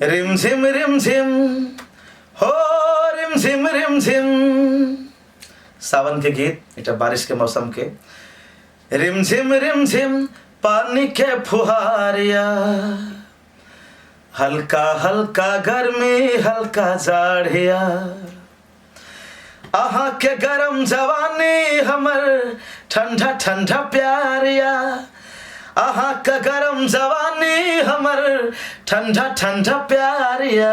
रिमझिम रिमझिम हो रिमझिम रिमझिम। सावन के गीत, एकटा बारिश के मौसम के। रिमझिम रिमझिम पानी के फुहारिया, हल्का हल्का गर्मी हल्का जाड़िया, अहाँ के गरम जवानी हमर ठंडा ठंडा प्यारिया, अहाँ के गरम जवानी हमर ठंडा ठंडा प्यारिया,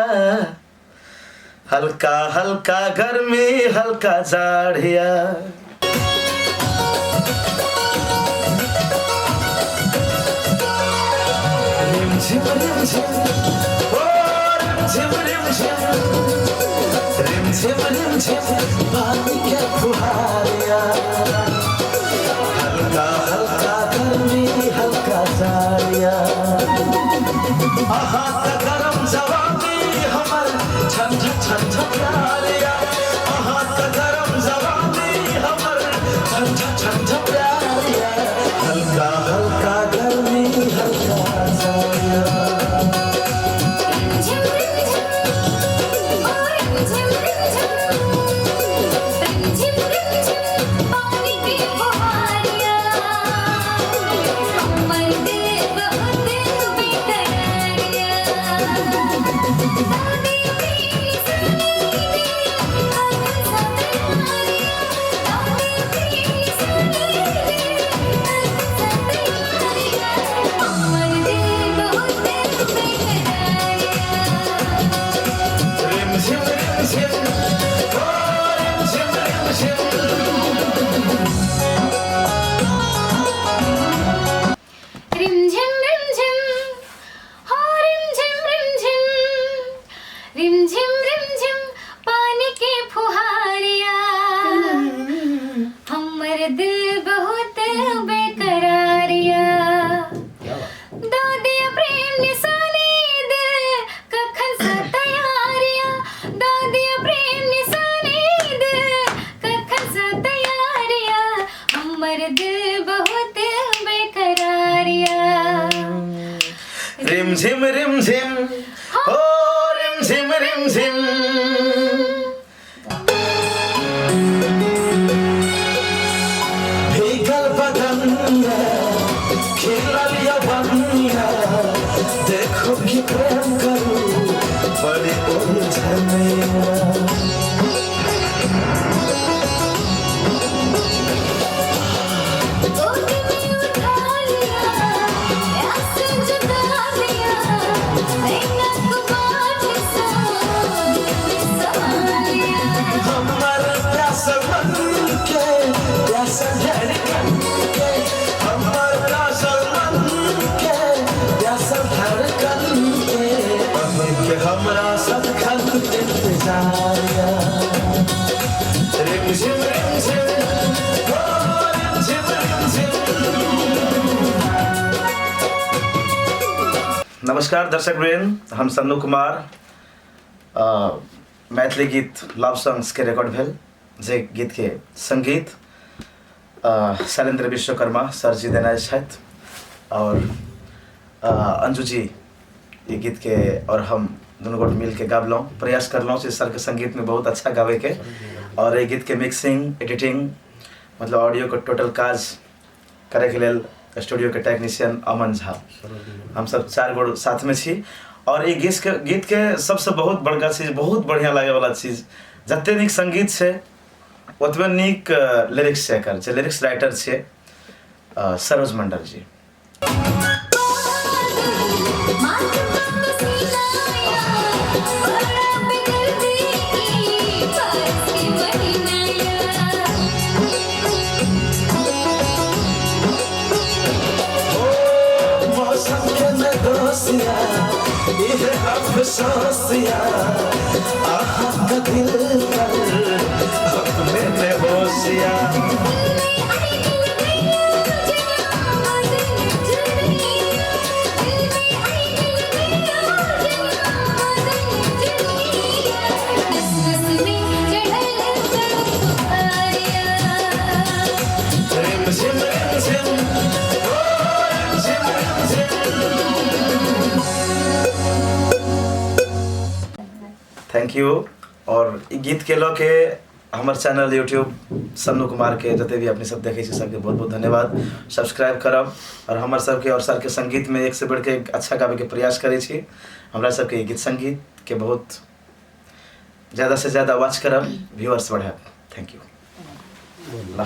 हल्का हल्का गर्मी हल्का जाड़िया। रिमझिम रिमझिम ओ रिमझिम रिमझिम, रिमझिम रिमझिम पानी के फुहारिया, हल्का हल्का गर्मी हल्का जाड़िया, अहाँ के गरम जवानी हमर ठंडा ठंडा प्यारिया, अहाँ के गरम जवानी हमर ठंडा ठंडा प्यारिया, हल्का हल्का गर्मी हल्का जाड़िया। झिम झिम ओ झिम झिम, झिम झिम पानी की फुहारिया, हमर दिल बहुत बेकरारिया, दादी मेरी सुनी दिल अखन सा तैयारिया, दादी मेरी सुनी दिल अखन सा तैयारिया, हमर दिल बहुत बेकरारिया। रिमझिम रिमझिम ओ रिमझिम रिमझिम। रिमझिम रिमझिम हो रिमझिम रिमझिम, रिमझिम रिमझिम पानी के फुहारिया, हमर दिल बहुत बेकरारिया, दादिया प्रेम निशानी दिल कखन सा तैयारिया, दादिया प्रेम निशानी दिल कखन सा तैयारिया, हमर दिल बहुत बेकरारिया। रिमझिम रिमझिम हो रिमझिम रिमझिम। भीगल बदनिया खिलल यवनिया, देखो कि प्रेम करूं बड़ी उलझनिया। गोद में उठा लिया प्यास जगा लिया, ऐना को बाट सा दिल में समा लिया। हमर प्यास मन के प्यास धड़कन के, हमर प्यास मन के प्यास धड़कन के, अहीं के हमरा सदखन इंतजारिया। रिमझिम रिमझिम हो रिमझिम रिमझिम। नमस्कार दर्शक वृंद, हम सन्नू कुमार। मैथिली गीत लव सॉन्ग्स के रिकॉर्ड भेल, जे गीत के संगीत शैलेंद्र विश्वकर्मा सर जी देने छथि और अंजू जी ई गीत के और हम दुनू गोट मिल के गाबलहुँ, प्रयास करलहुँ जे सर के संगीत में बहुत अच्छा गाबे के। और एहि गीत के मिक्सिंग एडिटिंग मतलब ऑडियो के टोटल काज करे के लेल स्टूडियो के टेक्नीशियन अमन झा, हम सब चार गोट साथ में छी। और ई गीत के सबसे बहुत बड़का चीज, बहुत बढ़िया लागे वाला चीज, जते नीक संगीत छै ओतबे नीक लिरिक्स छै एकर, जे लिरिक्स राइटर छै सरोज मंडल जी। मौसम के न दोसिया इहे अफसोसिया, आहा का दिल पर अपने ने होशिया। रिमझिम रिमझिम ओ रिमझिम रिमझिम। Thank you. और ई गीत के लऽ के हमर चैनल यूट्यूब सन्नू कुमार के जते भी अपने सब देखै छी, सबके बहुत बहुत धन्यवाद। सब्सक्राइब करब और हमर सबके और सरके संगीत में एक से बढ़ के एक अच्छा गाबे के प्रयास करै छी। हमरा सबके ई गीत संगीत के बहुत ज़्यादा से ज़्यादा वॉच करब, व्यूअर्स बढ़ायब। Thank you.